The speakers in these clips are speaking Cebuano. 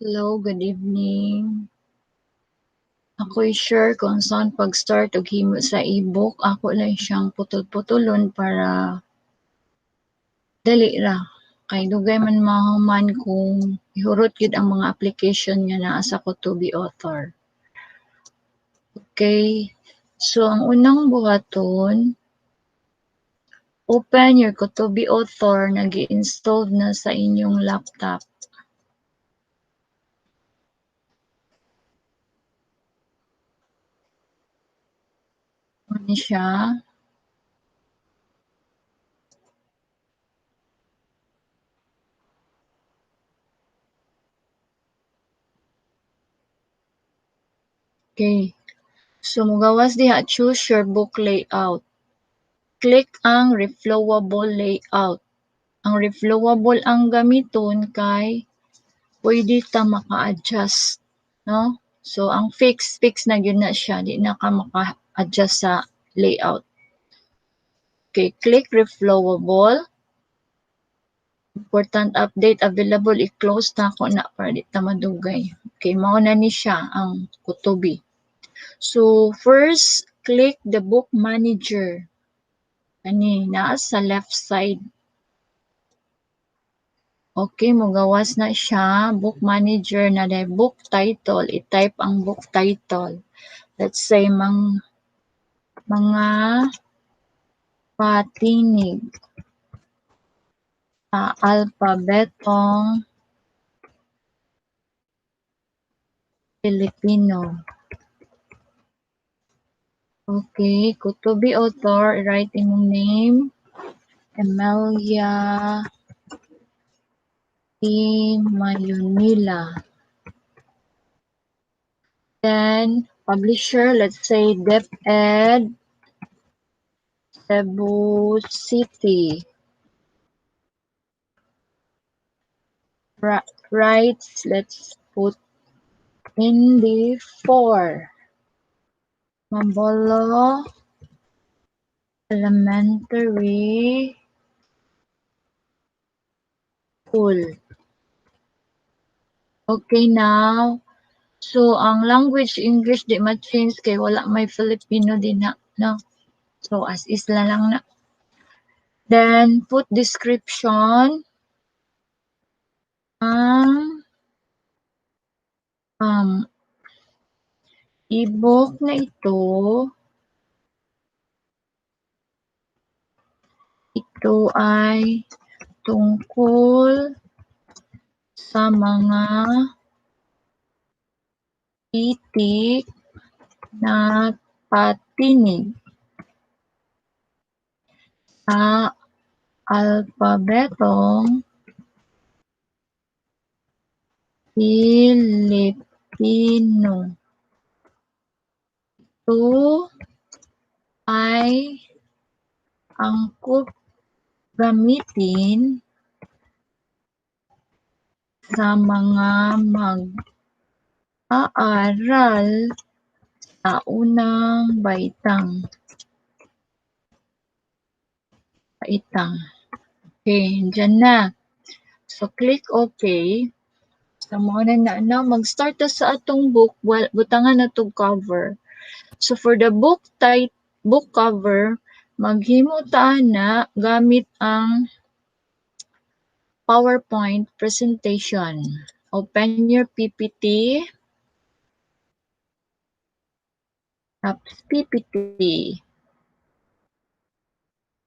Hello, good evening. Ako'y sure kung saan pag-start og himo sa ebook. Ako lang siyang putol-putulon para dali ra. Kay dugay man mahuman kung ihurot gyud ang mga application nga naa sa Kotobee Author. Okay, so ang unang buhaton, open your Kotobee Author na gi-installed na sa inyong laptop. Ano siya? Okay. So, mugawas diha, choose your book layout. Click ang reflowable layout. Ang reflowable ang gamiton kay pwede ta maka-adjust, no? So, ang fix na gyud na siya, di na ka maka-adjust sa layout. Okay, click reflowable. Important update available, i-close na ako na para di ta madugay. Okay, mao na ni siya ang Kotobee. So, first, click the book manager. Ani, naa sa left side. Okay, mugawas na siya. Book manager na dahil book title. I-type ang book title. Let's say, mga patinig sa alpabetong Pilipino. Okay, Kotobee Author, write imong name, Emilia T. Mayonila. Then, publisher, let's say DepEd Cebu City. Rights, let's put in the 4. Mabolo Elementary School. Okay, now, so ang language English di ma-change kay wala may Filipino din na, no? So as is la lang na. Then put description. Ang ebook na ito, ito ay tungkol sa mga titik na patinig sa alpabetong Pilipino. Ito ay angkop gamitin sa mga mag-aaral sa unang baitang. Baitang. Okay, dyan na. So, click okay. So, mao na na, no? Mag-start ta sa atong book, well, butangan na tong cover. So, for the book type, book cover, maghimo ta na gamit ang PowerPoint presentation. Open your PPT. Apps PPT.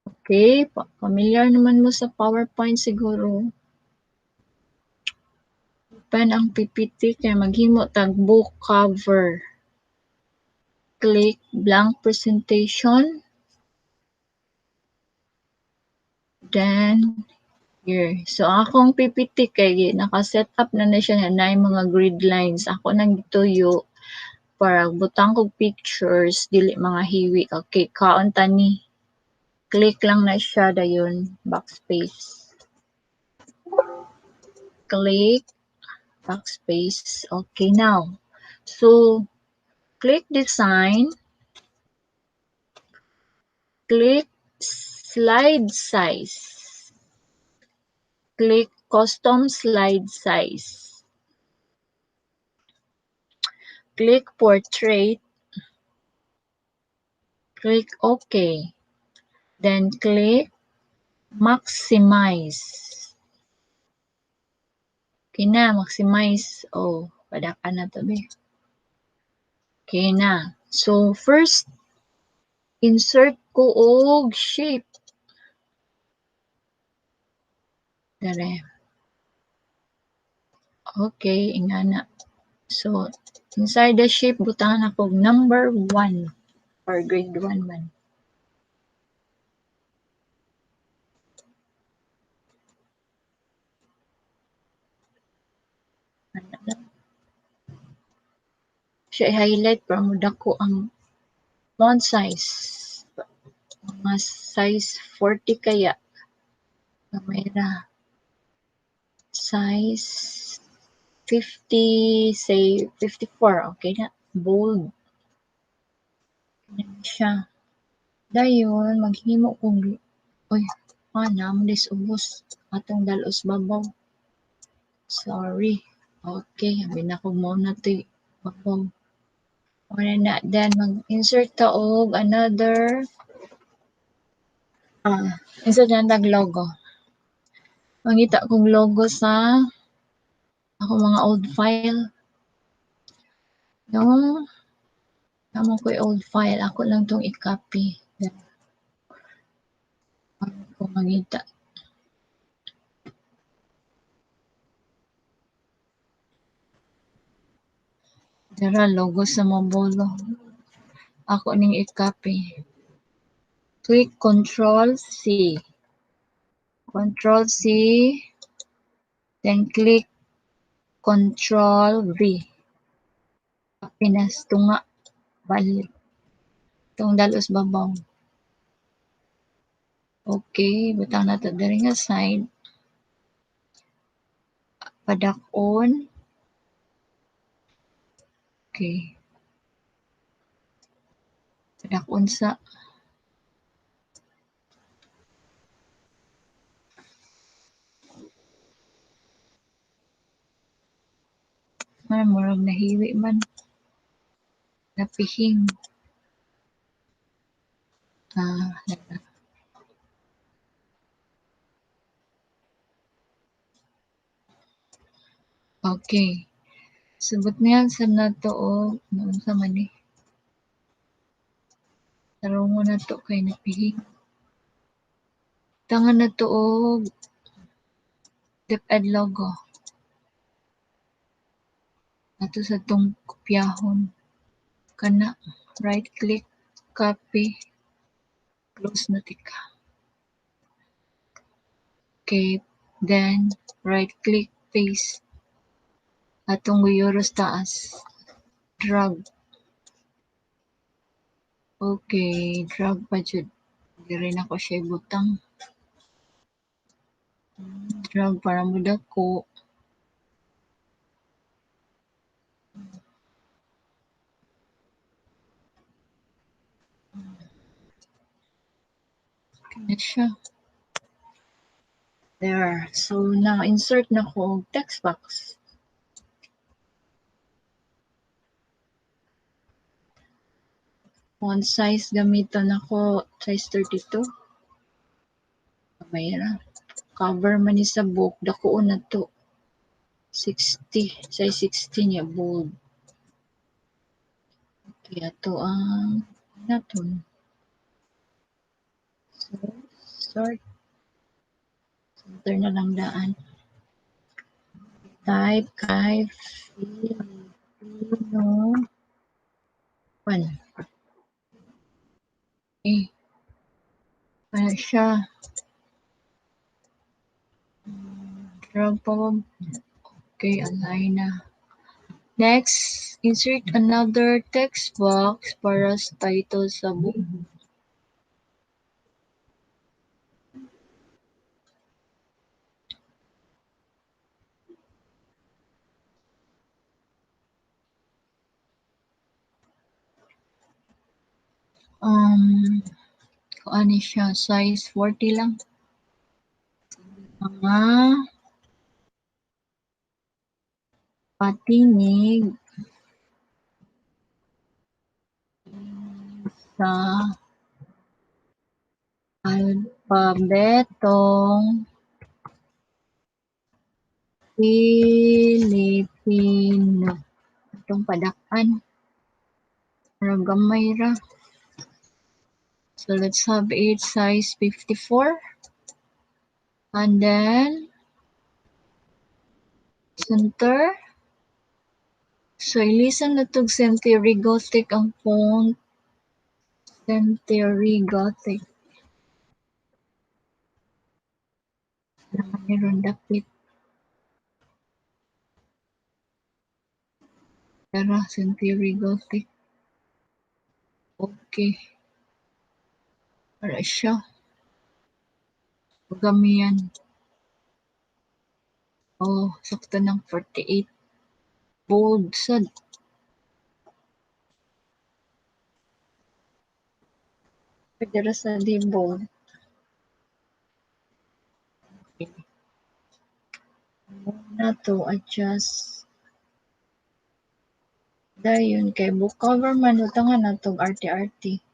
Okay, familiar naman mo sa PowerPoint siguro. Open ang PPT kay maghimo tag book cover. Click blank presentation. Then here. So akong PPT kay naka-set up na na siya na naay mga grid lines. Ako nang gituyo para butang kog pictures dili mga hiwi. Okay, kaon ta ni. Click lang na siya dayon, backspace. Click backspace. Okay, now. So click design. Click slide size. Click custom slide size. Click Portrait. Click OK. Then click Maximize. Okay na, maximize. Oh, padakan na to be. Okay na. So first, insert ko og shape. Dere. Okay, ingana. So inside the shape, butangan ako number 1 or grade 1 man. Siya i-highlight para modako ang font size. Mga size 40 kaya. Gamay ra. Size 50, say 54. Okay na. Bold. Ganyan siya. Dayon, maghimo kong, uy, naman dis ubos. Atong dalos babaw. Sorry. Okay, abi na ko mo na to'y babaw. Wala na. Then, mag-insert ta og another, insert na tag logo. Mangita kong logo sa ako mga old file. No? Tama ko yung old file. Ako lang tong i-copy. Ako mangita. Dara, logo sa Mabolo. Ako ning i-copy. Click Control C. Control C. Then click Control V. Copy na tunga. Balik. Itong dalos babaw. Okay, butang na to diri nga side. Padak-on. Okay. Padak-on sa ay, murag nahiwi man. Napihing. Okay. Subot niya sa nato o noon sa mani. Tarong mo na to kay napihing. Tangan na to og DepEd logo. Ato sa tong kopyahon. Kana, right click, copy, close na tika. Okay, then right click, paste. Atong guyuros taas. Drag. Okay, drag pa jud. Diri na ko siya ibutang. Drag para modako. Okay na siya. There. So now insert na ko og text box. Font size gamiton nako size 32. Kamay ra. Cover man ni sa book, dakuon na to. 60, size 60 niya bold. Okay, ato ang naton. So, start. Center na lang daan. Type kay Filipino 1. Okay. Wala siya. Drag pa ba? Okay, align na. Next, insert another text box para sa title sa book. Ano siya, size 40 lang. Mga patinig Sa alpabetong Pilipino. Atong padak-an. Pero gamay ra. So let's have it size 54. And then center. So ilisan na tog Century Gothic ang font. Century Gothic. Meron dapit. Tara, Century Gothic. Okay. Para siya. Gamian. Oh, sakto ng 48. Bold sad. Pwede ra sa di bold. Okay. Muna to adjust. Dayon kay book cover man utangan na tog arte-arte.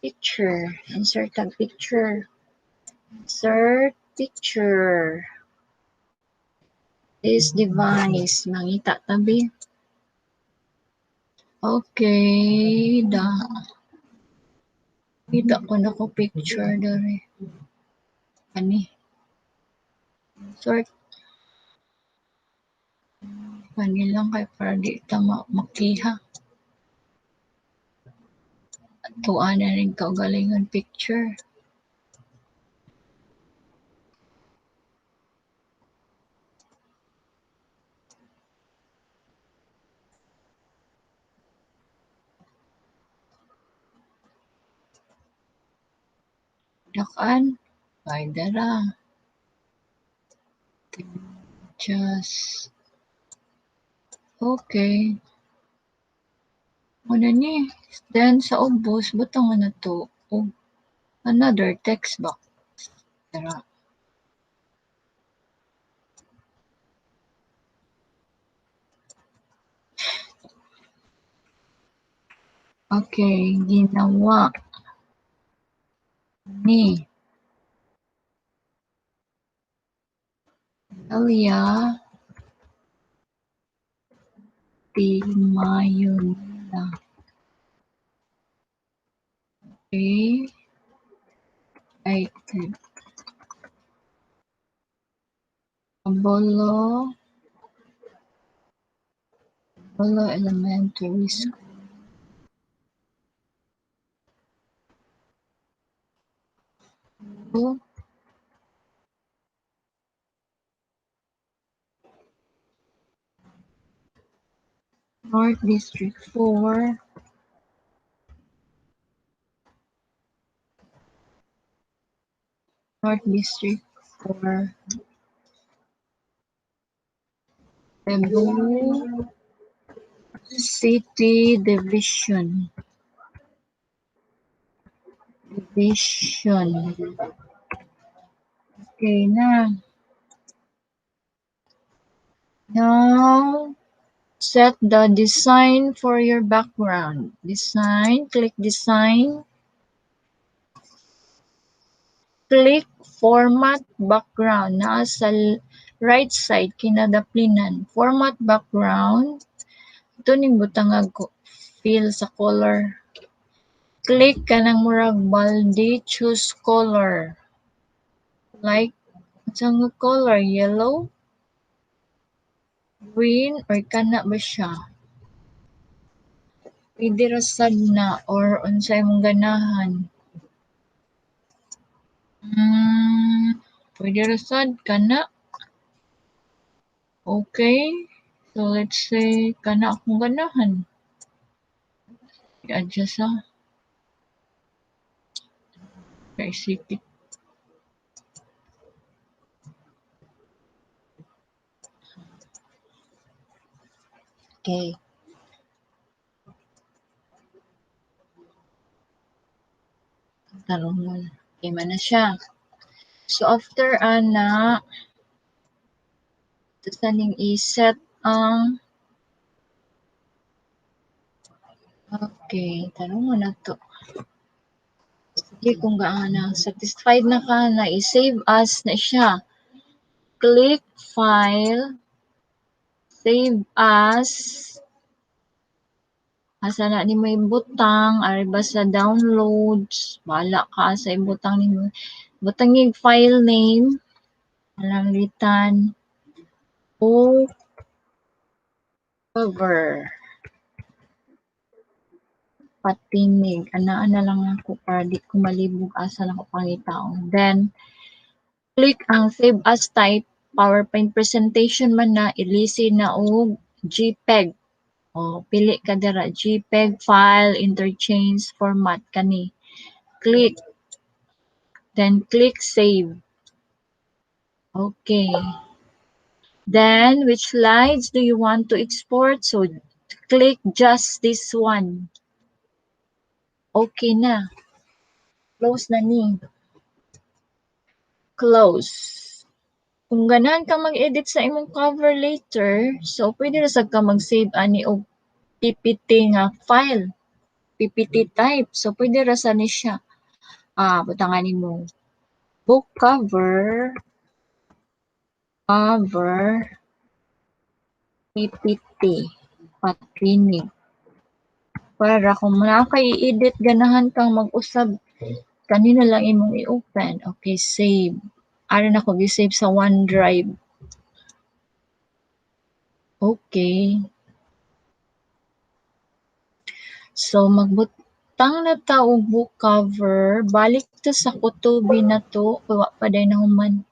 Picture. Insert tag picture. Insert picture. This device. Mangita tabi. Okay. Da. Kita ko na ko picture dere. Ani. Insert. Kani lang kay para di ta makiha. Tuan na rin kaugalingon picture. Dakan, ay dara. Just okay. Muna ni. Then sa ubos, butang na to og another text box. Dara. Okay, ginawa ni Elia Timayonila. Okay. Item. Bolo Elementary School. North District 4. North District 4. Cebu City Division. Division. Okay na. Now, set the design for your background. Design, click design. Click format background. Naa sa right side, kinadaplinan. Format background. Ito ning butangag fill sa color. Click kanang murag balde, choose color. Like, unsang color? Yellow, green, or kana ba siya? Pwede ra sad na or unsay imong ganahan. Pwede ra sad kana. Okay. So let's say kana akong ganahan. I-adjust ha. Kay sikit. Okay. Tarungon. Okay man na siya. So after ana, ito ning i-set ang Okay, tanong mo na to. Sige, kung gaana, satisfied na ka na, i-save as na siya. Click File, Save As. Asa na nimo ibutang, ari ba sa downloads, bahala ka asa ibutang nimo. Butang yung file name, Alanglitan, book cover. Patinig. Anaa na lang ako para di ko malibog asa na ko pangitaon. Then, click ang Save As type, PowerPoint presentation man na, ilisi na og JPEG. O, pili ka dira, JPEG file, interchange format, kani. Click. Then, click Save. Okay. Then, which slides do you want to export? So, click just this one. Okay na. Close na ni. Close. Kung ganahan ka mag-edit sa imong cover later, so pwede ra sad ka mag-save ani og PPT nga file. PPT type. So pwede ra sa ni siya. Ah, butangan nimo book cover cover PPT patinig. Para kung naa kay i-edit, ganahan kang mag-usab, kanina lang imong i-open. Okay, save. Ara na ko gi-save sa OneDrive. Okay. So magbutang na ta og book cover, balik ta sa Kutubi na to, wa pa day nahuman.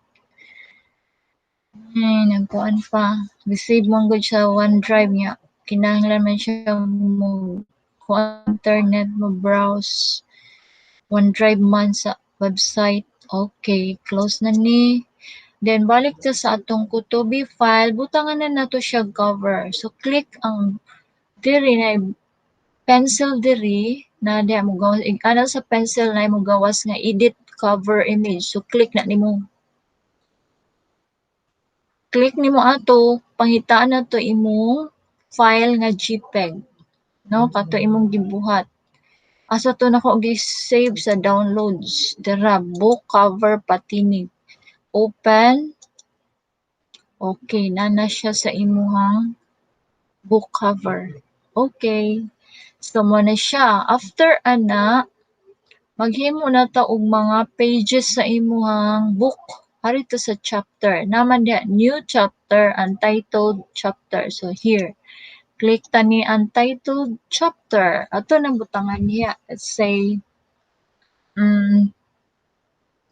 Ay, nagkuan pa. Gi-save man gud sa OneDrive niya. Kinahanglan man siya mo kuan internet, mo browse. OneDrive man sa website. Okay, close na ni. Then balik ta sa atong Kutubi file, butangan na nato siya cover. So click ang diri na pencil diri na diha mo gawas ana sa pencil na mo gawas nga edit cover image. So click na nimo. Click nimo ato, pangitaan na to imong file nga JPEG. No, kato imong gibuhat. Asa to nako gi-save sa downloads? Dira, book cover patinig. Open. Okay, nana siya sa imuhang book cover. Okay. So mo na siya. After ana, maghimo na ta og mga pages sa imuhang book. Ari to sa chapter. Naman diha new chapter, untitled chapter. So here, click ta ni untitled chapter. Ato nang butangan niya. Let's say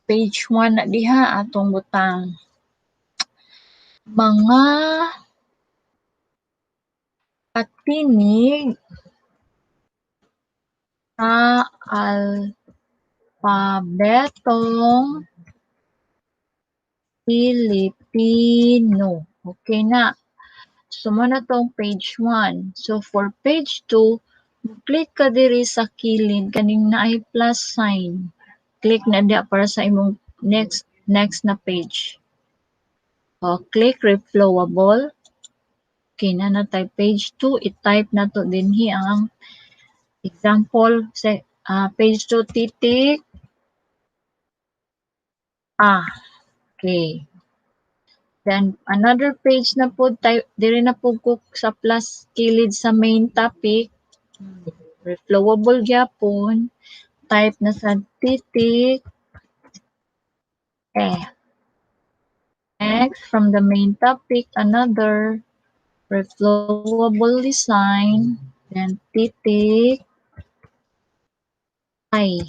page 1 na diha atong butang. Mga patinig sa alpabetong Pilipino. Okay na. So, mo na tong page 1. So, for page 2, click ka diri sa kilid kaning naay plus sign. Click na diha para sa imong next na page. O, click reflowable. Okay na na type page 2. I-type na to dinhi ang example sa page 2 titik A. Okay. Then another page na po type diri na po ko sa plus kilid sa main topic. Reflowable gyapon. Type na sa titik E. Next, from the main topic, another reflowable design, then titik I.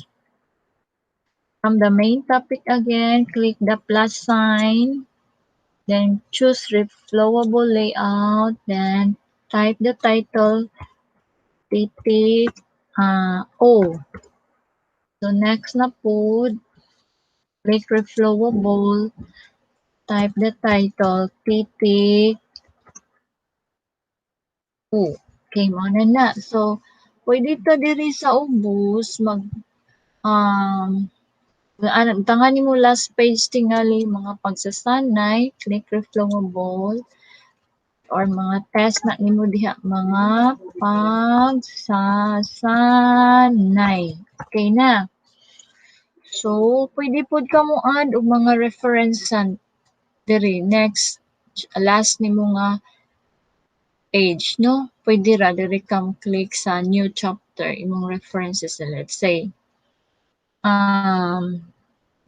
From the main topic again, click the plus sign, then choose reflowable layout, then type the title, titik O. So next na po, click reflowable, type the title, titik O. Okay, mo na na. So, pwede ta diri sa ubos mag tangan nimo last page tingali mga pagsasanay, click reflowable. or mga test na nimo diha, mga pagsasanay. Okay na. So, pwede pod ka mo add og mga reference diri next last nimo nga page, no? Pwede ra diri ka mo click sa new chapter, imong references. Let's say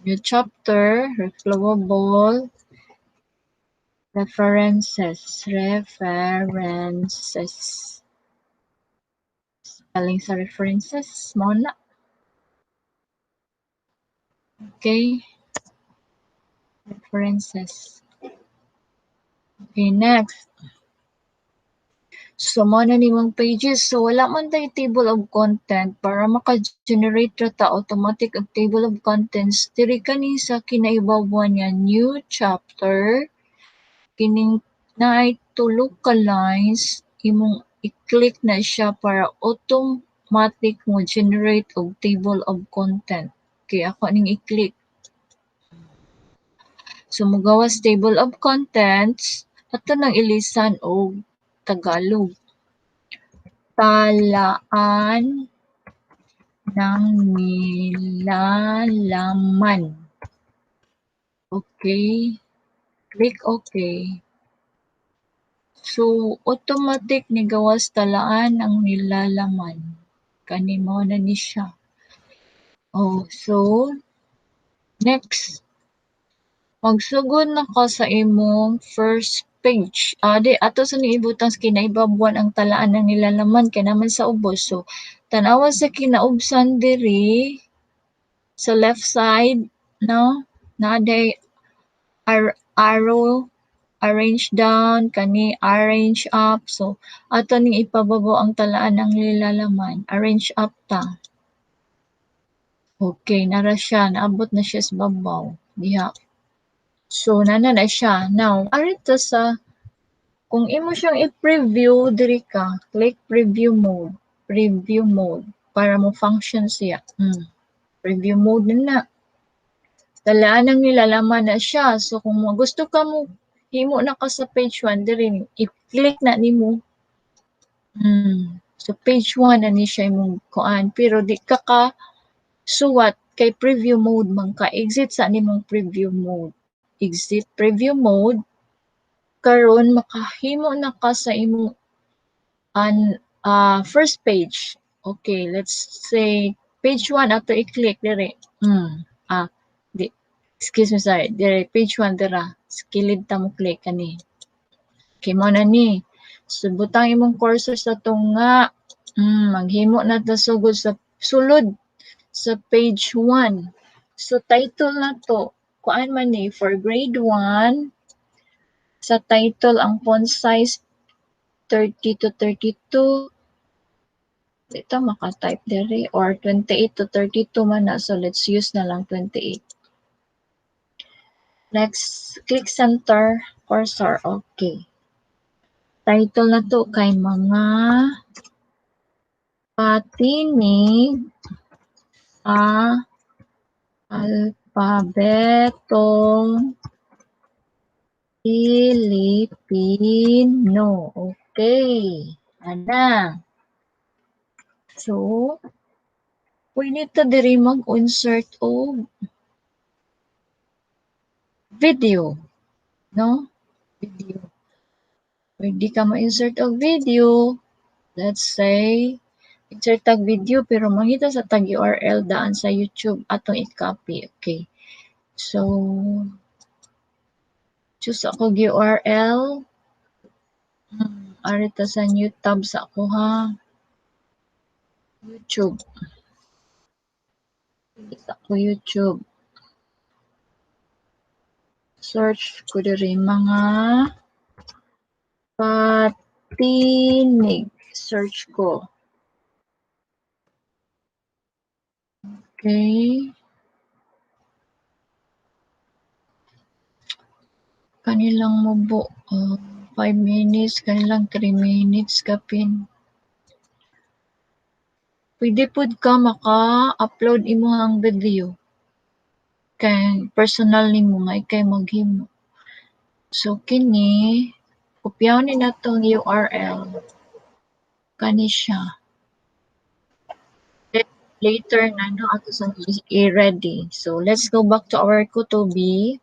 new chapter, reflowable, references, references. Spelling sa references, mao na. Okay. References. Okay, next. So, mao na nimong pages. So, wala man tay table of content. Para maka-generate ra ta automatic og table of contents, diri kani sa kinaibabaw niya, new chapter, kining naay tulo ka lines, imong i-click na siya para automatic mo generate og table of content. Okay, ako ning i-click. So, mogawas table of contents, ato nang ilisan og Tagalog. Talaan ng nilalaman. Okay. Click OK. So, automatic ni gawas talaan ang nilalaman. Kani mao na ni siya. Oh, so, next. Magsugod na ka sa imong first page. Di ato sa ning ibutang sa kinaibabuan ang talaan ng nilalaman kay naman sa ubos. So, tan-awa sa kinaubsan diri sa left side, no? Naa day arrow, arrange down, kani arrange up. So, ato ning ipababaw ang talaan ng nilalaman. Arrange up ta. Okay, nara siya. Naabot na siya sa babaw. Diha. So, nana na siya. Now, arita sa, kung imo siyang i-preview, diri ka, click preview mode. Preview mode. Para mo function siya. Preview mode na na. Talaan ang nilalaman na siya. So, kung gusto ka mo, himo na ka sa page 1, diri, i-click na nimo. So, page 1 na ni siya imong kuan. Pero di ka ka suwat kay preview mode man ka. Exit sa nimong preview mode. Exit preview mode. Karon makahimo na ka sa imong first page. Okay, let's say page 1 ato i-click diri. Di, excuse me, sorry. Diri page 1 dira. Kilid ta mo click kani. Okay, mo na ni. So butang imong cursor sa tunga. Maghimo na ta sugod sa sulod sa page 1. So title na to, kuan man ni for grade 1. Sa title, ang font size 30 to 32. Dito maka-type diri or 28 to 32 man na. So let's use na lang 28. Next, click center cursor. Okay. Title na to kay mga patinig sa alpabetong Pilipino. Okay. Ana. So, pwede ta diri mag-insert og video. No? Video. Pwede ka ma-insert og video. Let's say, insert tag video pero mangita sa tag URL daan sa YouTube atong i-copy. Okay. So, choose ako URL. Arita sa new tab sa ako ha. YouTube. Sa ako YouTube. Search ko diri mga patinig. Search ko. Okay. Kanilang mubo 5 minutes, kanilang 3 minutes kapin. Pwede pud ka maka-upload imong video. Kay personal nimo nga ikay maghimo. So kini Kopyahon ni nato ang URL. Kani siya. Then, later na no ato sa i-ready. So let's go back to our Kotobee.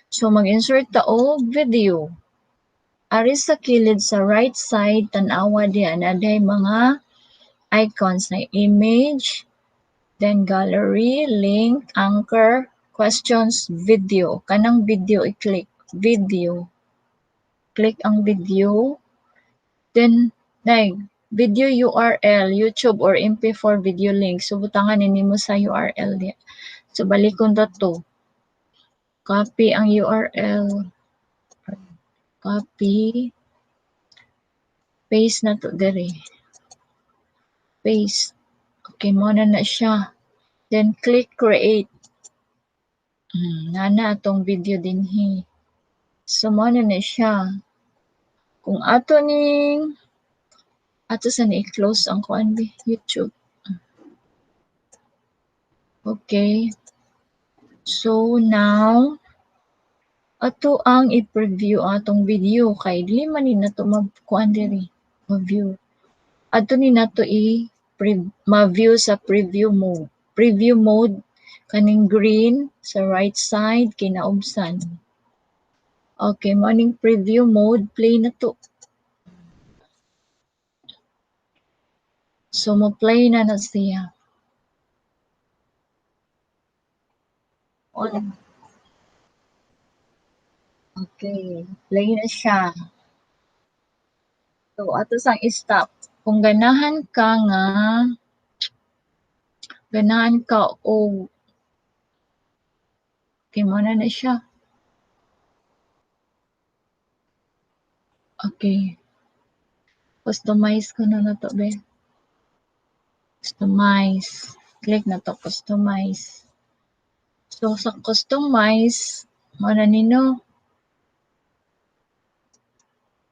So mag-insert ta og video. Ari sa kilid sa right side, tan-awa diha na day mga icons na image, then gallery, link, anchor, questions, video. Kanang video i-click, video. Click ang video. Then nay video URL, YouTube or MP4 video link. So butangan ni nimo sa URL diha. So balikon ta to. Copy ang URL. Copy. Paste na to diri. Paste. Okay, mo na na siya. Then click create. Nana atong video dinhi. So mo na na siya. Kung ato ning ato sa ni i-close ang kuan bi YouTube. Okay. So now ato ang i-preview atong video kay dili man ni nato magkuan diri, ma-view. Ato ni nato i ma-view sa preview mode. Preview mode kaning green sa right side kinaubsan. Okay, mo ning preview mode, play na to. So mo play na na siya. On. Okay, play na siya. So ato sang i-stop. Kung ganahan ka nga ganahan ka og okay, mo na na siya. Okay. Customize ko na na to, be. Customize. Click na to, customize. So sa customize, mo na nino.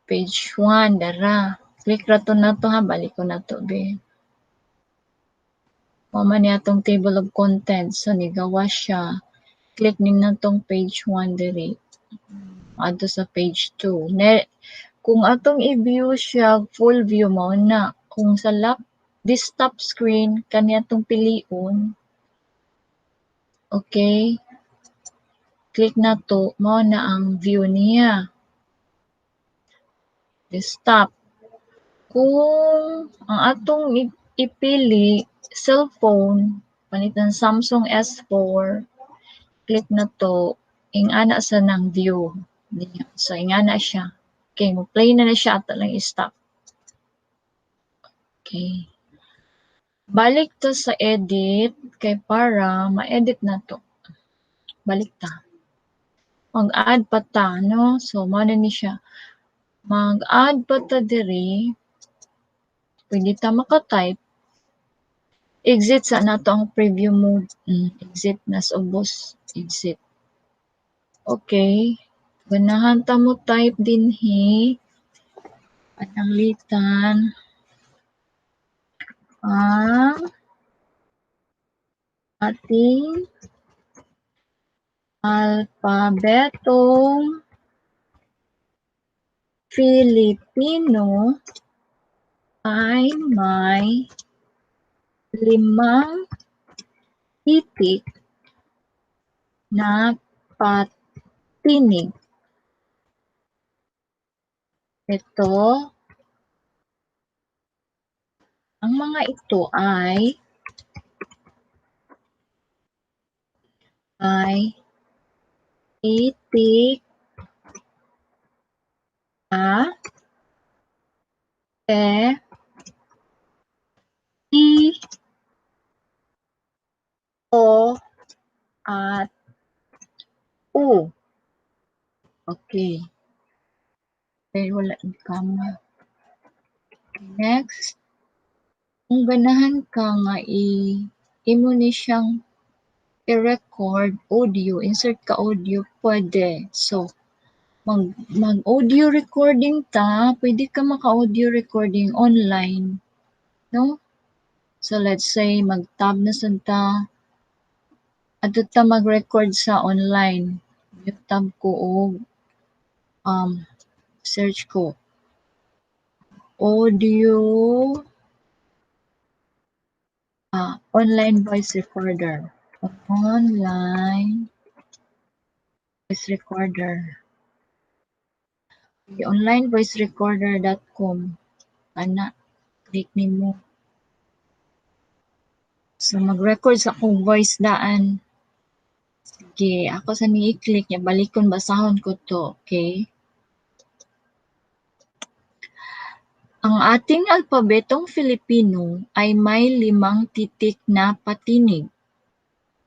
Page 1, dara. Click ra to na to ha, balik ko na to, be. Mao man ni atong table of contents. So nigawa siya. Click ni na tong page 1 diri. Adto sa page 2. Ne, kung atong i-view siya, full view mao na. Kung sa lap, desktop screen, kani atong pilion. Okay. Click na to, mao na ang view niya. Desktop. Kung ang atong ipili, cellphone, panitan Samsung S4, click na to, ingana sa nang view niya. So ingana siya. Okay, mo play na na siya ato lang i-stop. Okay. Balik to sa edit kay para ma-edit na to. Balik ta. Mag-add pa ta, no? So mao na ni siya. Mag-add pa ta diri. Pwede ta maka-type. Exit sa nato ang preview mode. Exit na sa ubos. Exit. Okay. Ganahan ta mo type dinhi. Pananglitan ang ating alpabetong Filipino ay may 5 titik na patinig. Ito, ang mga ito ay titik A, E, I, O, at U. Okay. Pero wala ang kama. Next. Kung ganahan ka nga imo ni siyang i-record audio, insert ka audio, pwede. So, mag-audio recording ta, pwede ka maka-audio recording online. No? So, let's say, mag-tab na sad ta. Adto ta mag-record sa online. Tab ko og Search ko. Audio online voice recorder. Online voice recorder. Onlinevoicerecorder.com. Ana, click nimo. So mag-record sa akong voice daan. Sige, ako sa ni i-click niya, balikon basahon ko to, okay? Ang ating alpabetong Filipino ay may 5 titik na patinig.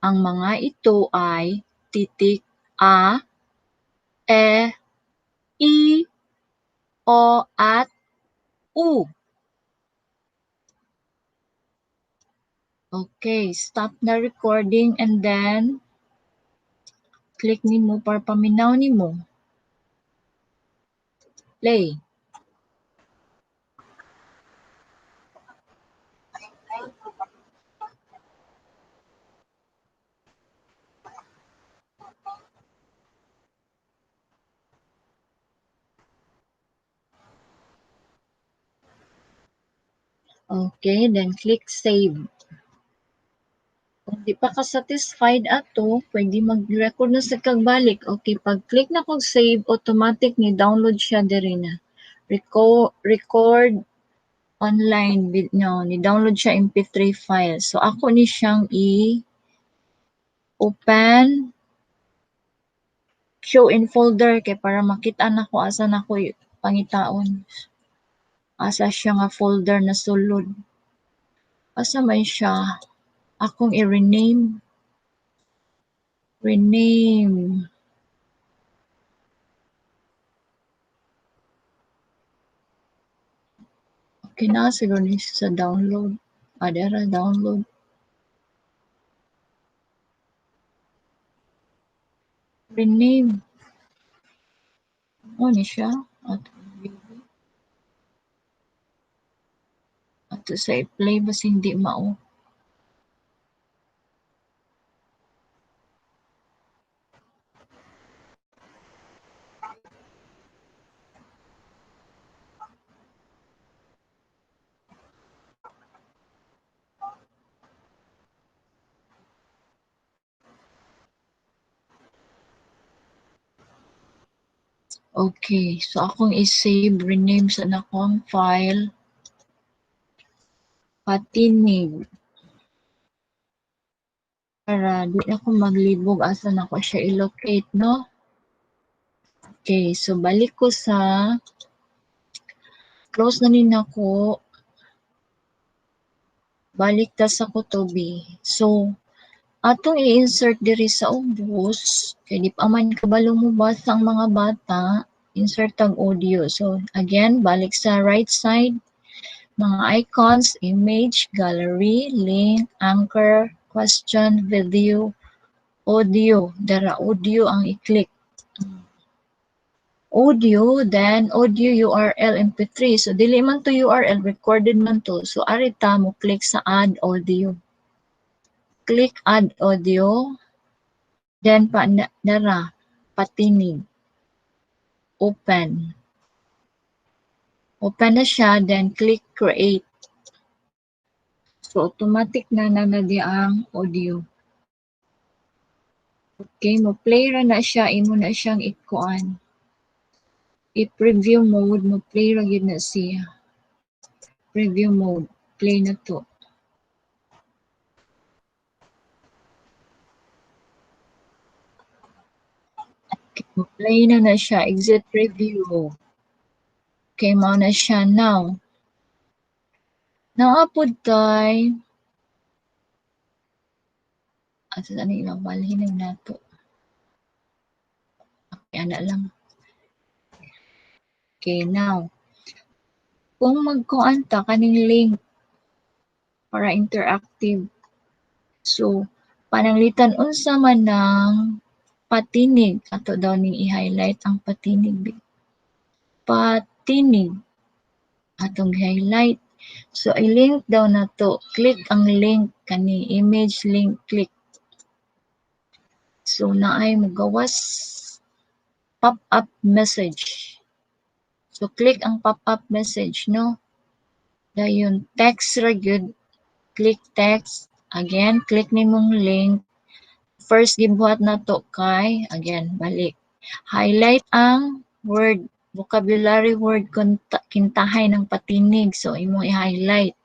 Ang mga ito ay titik A, E, I, O, at U. Okay, stop na recording and then click nimo para paminaw nimo. Play. Okay, then click save. Kung di pa ka satisfied ato, pwede mag-record na sa kagbalik. Okay, pag-click na kog save, automatic ni download siya diri na. Record online, no, ni download siya MP3 file. So ako ni siyang i-open, show in folder kay para makita na ko asa na ko pangitaon. Asa siya nga folder na sulod. Asa man siya? Akong i-rename. Rename. Okay na, siguro ni siya sa download. Dara, download. Rename. Ano ni siya? Ato sa i-play, basta hindi mao. Okay, so akong i-save, rename sa nakong file. Patinig. Para di ako maglibog asa na ko siya i-locate, no? Okay, so balik ko sa close na ni nako. Balik ta sa Kutobi. So atong i-insert diri sa ubos kay di pa man kabalo mo basa ang mga bata, insert tag audio. So again, balik sa right side, mga icons, image, gallery, link, anchor, question, video, audio. Dara audio ang i-click. Audio, then audio URL MP3. So dili man to URL, recorded man to. So arita mo click sa add audio. Click add audio, then pa dara patinig. Open. Open na siya, then click create. So automatic na na ang audio. Okay, mo play ra na siya, imo na siyang ikuan. I-preview mode, mo play ra gyud na siya. Preview mode, play na to. Okay, mo play na na siya, exit preview. Okay, mao na siya now. Naapod kay asa na ilang balhin na nato. Okay, ana lang. Okay, now kung magkuan ta kaning link para interactive. So pananglitan unsa man ng patinig, ato daw ning i-highlight ang patinig. Patinig atong highlight. So i-link daw na to, click ang link kani image link, click. So naay mogawas pop-up message. So click ang pop-up message, no? Dayon text ra gyud. Click text. Again, click nimong link. First gibuhat nato kay, again, balik. Highlight ang word, vocabulary word kintahay ng patinig. So imong i-highlight.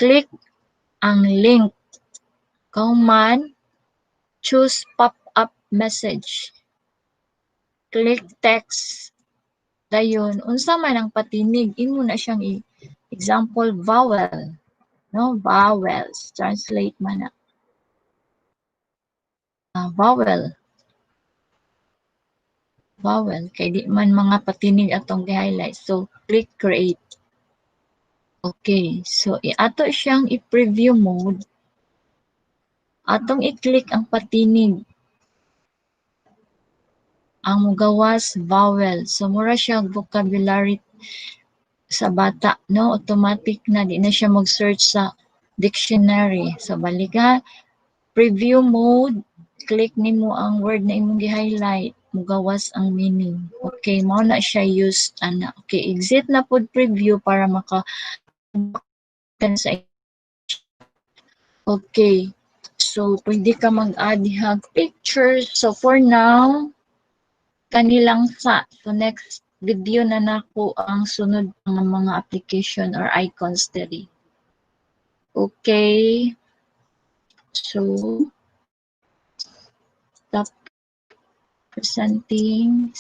Click ang link. Kauman, choose pop-up message. Click text. Dayon, unsa man ang patinig, imo na siyang example vowel. No, vowels. Translate man na. Vowel. Vowel. Kay di man mga patinig atong gi-highlight. So, click create. Okay. So, ato siyang i-preview mode. Atong i-click ang patinig. Ang mugawas vowel. So, mura siya vocabulary sa bata, no? Automatic na, di na siya mag-search sa dictionary. So, balik ha. Preview mode, click nimo ang word na imong gi-highlight, mugawas ang meaning. Okay, mao na siya use ana. Okay, exit na pod preview para maka sa. Okay. So, pwede ka mag-add dihag pictures. So, for now, kanilang sa. So, next video na nako ang sunod nga mga application or icons diri. Okay. So, stop presenting.